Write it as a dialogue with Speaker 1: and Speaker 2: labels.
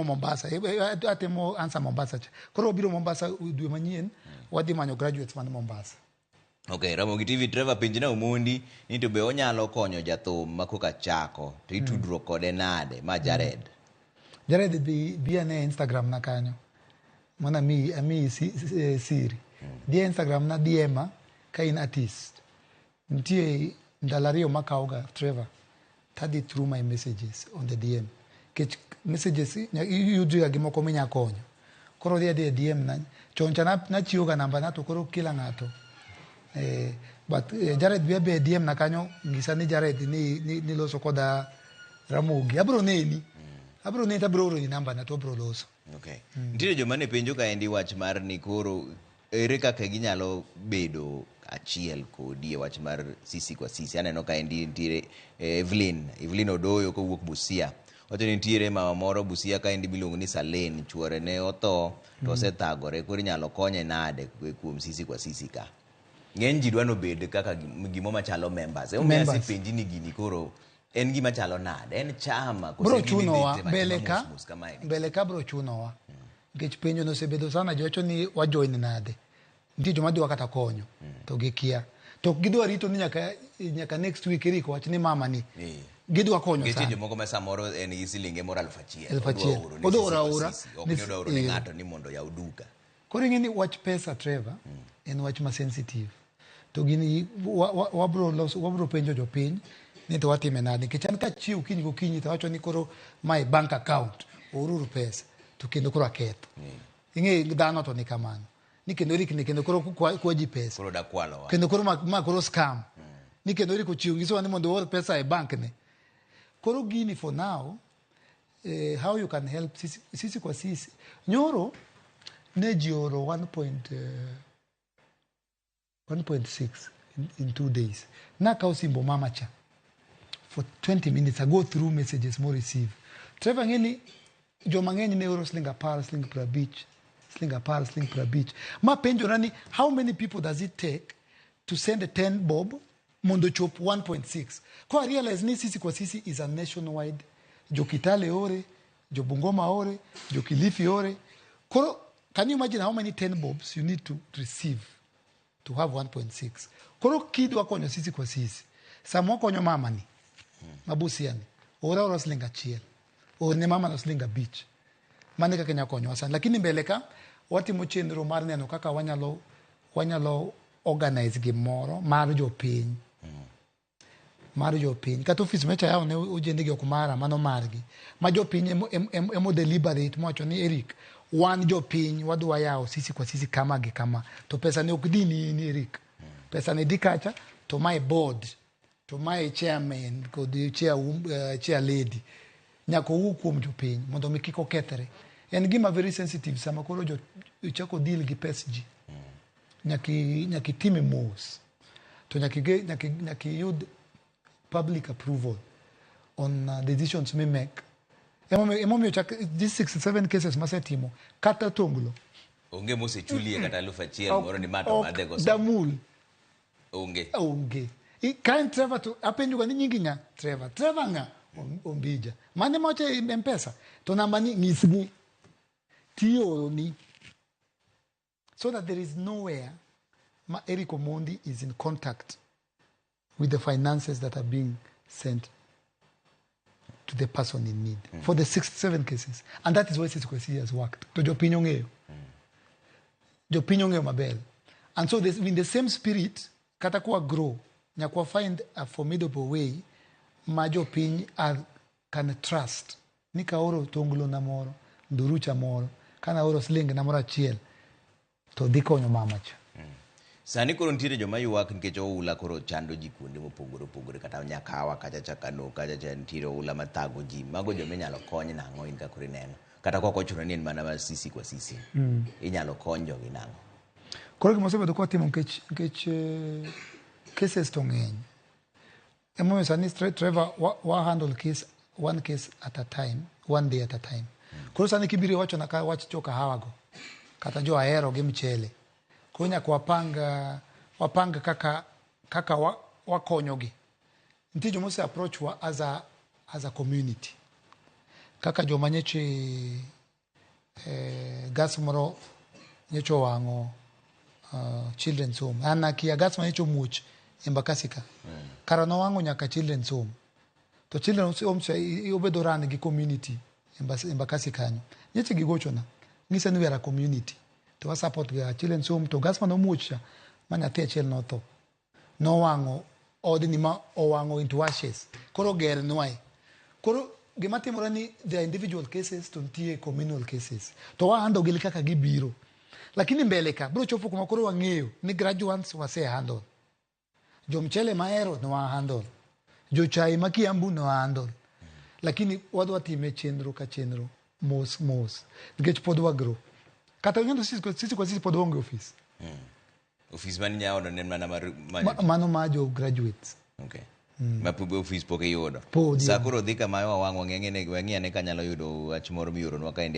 Speaker 1: Mombasa. Atemo answer Mombasa cha. Koro wabiro Mombasa dwe manyien, wadhi manyo graduates man Mombasa.
Speaker 2: Okay, Ramogi TV, Trevor penjna Omondi ni to be onyalo konyo jathum ma koka chako to itudruok kode nade ma Jared?
Speaker 1: Jared, dhi ane Instagram na kanyo. Mondo amiyi siri. Dhi e Instagram na DM ka in artist. Nitie ndalo 2 makawoga, Trevor, tadhi through my messages on the DM. Nikech messages iyudriga gi moko minya konyo. Koro dhi adhi e DM na. Chon cha nachiwoga namba na to koro kila ng'ato. But Jared, bi abi e DM na kanyo, ng'isa ni Jared ni loso koda Ramogi. Abiro neni. Abiro neni to abiro oroni namba na to wabiro loso.
Speaker 2: Okay. Nitiere joma ne penjo kaendi wach mar ni koro ere kaka ginyalo bedo achiel kodi e wach mar sisi kwa sisi. Aneno kaendi nitiere Evelyn Odoyo kowuok Busia. Wacho ni nitiere mama moro Busia kaendi miluongo ni Salen, chuore ne otho to osethagore, koro inyalo konye nade kuom sisi kwa sisi ka? Ng'eny ji dwa nobed kaka gimo machalo members. Emomiyo
Speaker 1: Members.
Speaker 2: asepenji ni gini koro en gima chalo nade? En chama koso
Speaker 1: Bro
Speaker 2: en gima idhi
Speaker 1: chunowa
Speaker 2: timo atima
Speaker 1: mbele ka
Speaker 2: mos mos kamae?
Speaker 1: Mbele ka bro chunowa. Nikech penjo no osebedo sana, jowacho ni wa join nade. Nitie joma dwa kata konyo to gikia. To ok gidwa rito ni nyaka next week Eric wach ni mama ni. Gidwa konyo
Speaker 2: Nitie
Speaker 1: sana.
Speaker 2: jomoko ma samoro en gi silinge moro 1000.
Speaker 1: 1000.
Speaker 2: Odwa oro ne
Speaker 1: Odwa
Speaker 2: sisi
Speaker 1: oro
Speaker 2: kwa
Speaker 1: aora.
Speaker 2: sisi. Ok ni odwa oro ne ng'ato ni mondo oyaw duka.
Speaker 1: Koro ing'e ni wach pesa, Trevor, en wach ma sensitive. To gini wabro loso, wabro penjo jopiny ni to watime nade. Nikech an kachiew kiny gokinyi to awacho ni koro my bank account, oruru pesa, to kendo koro aketho. Ing'e dhano to ni kamano. Ni kendo Eric ni kendo koro kwa ji pesa.
Speaker 2: Koro dakwalowa.
Speaker 1: Kendo koro ma koro scam. Ni kendo Eric ochiwo nyisowa ni mondo oor pesa e bank ne. Koro gini for now, how you can help sisi, sisi kwa sisi. Nyoro ne ji oro 1.6 in 2 days. Nakawo simbo mama cha for 20 minutes, I go through messages mo receive. Trevor, ng'e ni joma ng'eny ne oro siling 10, siling 50, siling 10, siling 50. Ma penjora ni how many people does it take to send a 10 bob mondo chop 1.6? Ko I realize ni sisi kwa sisi is a nationwide. Jo Kitale ore, jo Bungoma ore, jo Kilifi ore. Koro can you imagine how many 10 bobs you need to receive to have 1.6? Koro kidwa konyo sisi kwa sisi, sama wakonyo mama ni ma Busia ni, ora ora siling 1, orne mama no siling 5. Mano e kaka inyalo konyowa sani. Lakini mbele ka watimo chenro mar neno kaka wanyalo organize gimoro mar jopiny. Mar jopiny. Kata ofis mecha yawo ne ojende gi ok mara, mano margi. Ma jopiny emo deliberate mowacho ni Eric, wan jopiny wadwa yawo sisi kwa sisi kama gi kama. To pesa ni ok dhi ni in Eric. Pesa ni dhi kacha to mae board, to mae chairman kod chair lady. Nyaka owuo kuom jopiny mondo mi kik okethre. En gima very sensitive sama koro jo chako deal gi pes ji. Nyaka itime mos. To nyaka iyud public approval on decisions mi make. Emomiyo chak these 67 cases masetimo kata tonglo.
Speaker 2: Onge mosechulie kata 1000 moro ni ma to
Speaker 1: Ok
Speaker 2: madhe go.
Speaker 1: Damul.
Speaker 2: Onge.
Speaker 1: Onge. Ka en Trevor to apenjo ga ni nyingi ng'a? Trevor. Trevor ng'a? Ombija. Mane moche e M-Pesa? To namba ni nyisgi. Tioroni. So that there is nowhere ma Eric Omondi is in contact with the finances that are being sent to the person in need. For the 67 cases. And that is why Sisi kwa Sisi has worked. To jopiny ong'eyo. Jopiny ong'eyo maber. And so this, in the same spirit, kata kwa grow, nyaka wa find a formidable way ma jopiny are, can trust. Ni ka oro tonglo na moro, ndurucha moro, kana oro siling na moro achiel, to dhi konyo mama cha.
Speaker 2: Sani koro nitiere joma ywak nikech oula koro chando ji kuonde mopogore opogore, kata Nyakawa kacha cha Kano kacha cha nitiere oula mathago ji. Mago joma inyalo kony nang'o in kaka ineno? Kata kok ochuno ni en mana mar sisi kwa sisi. Inyalo kony jogi nang'o?
Speaker 1: Koro gima osebedo kwatimo nikech cases to ng'eny. Emomiyo sani Trevor wa handle case one case at a time, one day at a time. Koro sani kibiro iwacho na ka wach jo kahawa go, kata jo ahero gi mchele. Koro nyaka wapang kaka wakonyogi. Nitie joma ose approach wa as a community. Kaka joma nyocha gas moro nyocha owang'o children's home. An akia gas ma nyocha omuoch Embakasi ka. Kara nowang'o nyaka children's home. To children's home cha obedo run gi community Embakasi kanyo. Nyocha gigochona. Ng'isa ni we are a community. To wa support ga children's home to gas manomuoch cha ma nyathi achiel notho. Nowang'o odni ma owang'o into ashes. Koro gernwae. Koro gima timore ni there are individual cases to nitie communal cases. To wa handle gi kaka gibiro. Lakini mbele ka biro chopo kuma koro wang'eyo ni graduates wase handle. Jomchele mahero ne wa handle. Jochai ma Kiambu ne wa handle. Lakini wadwa time chenro ka chenro mos mos. Nikech pod wa grow. Kata ing'eyo sisi kwa sisi pod waonge ofis.
Speaker 2: Ofis mane nyaono ne en mana mar
Speaker 1: Mano ma jo graduates.
Speaker 2: Okay. Ma ofis pok iyudo.
Speaker 1: Podi.
Speaker 2: Sa koro dhi kama wawang' wang'e wang'i ane kanyalo yudo wach moro mioronwa kaendi.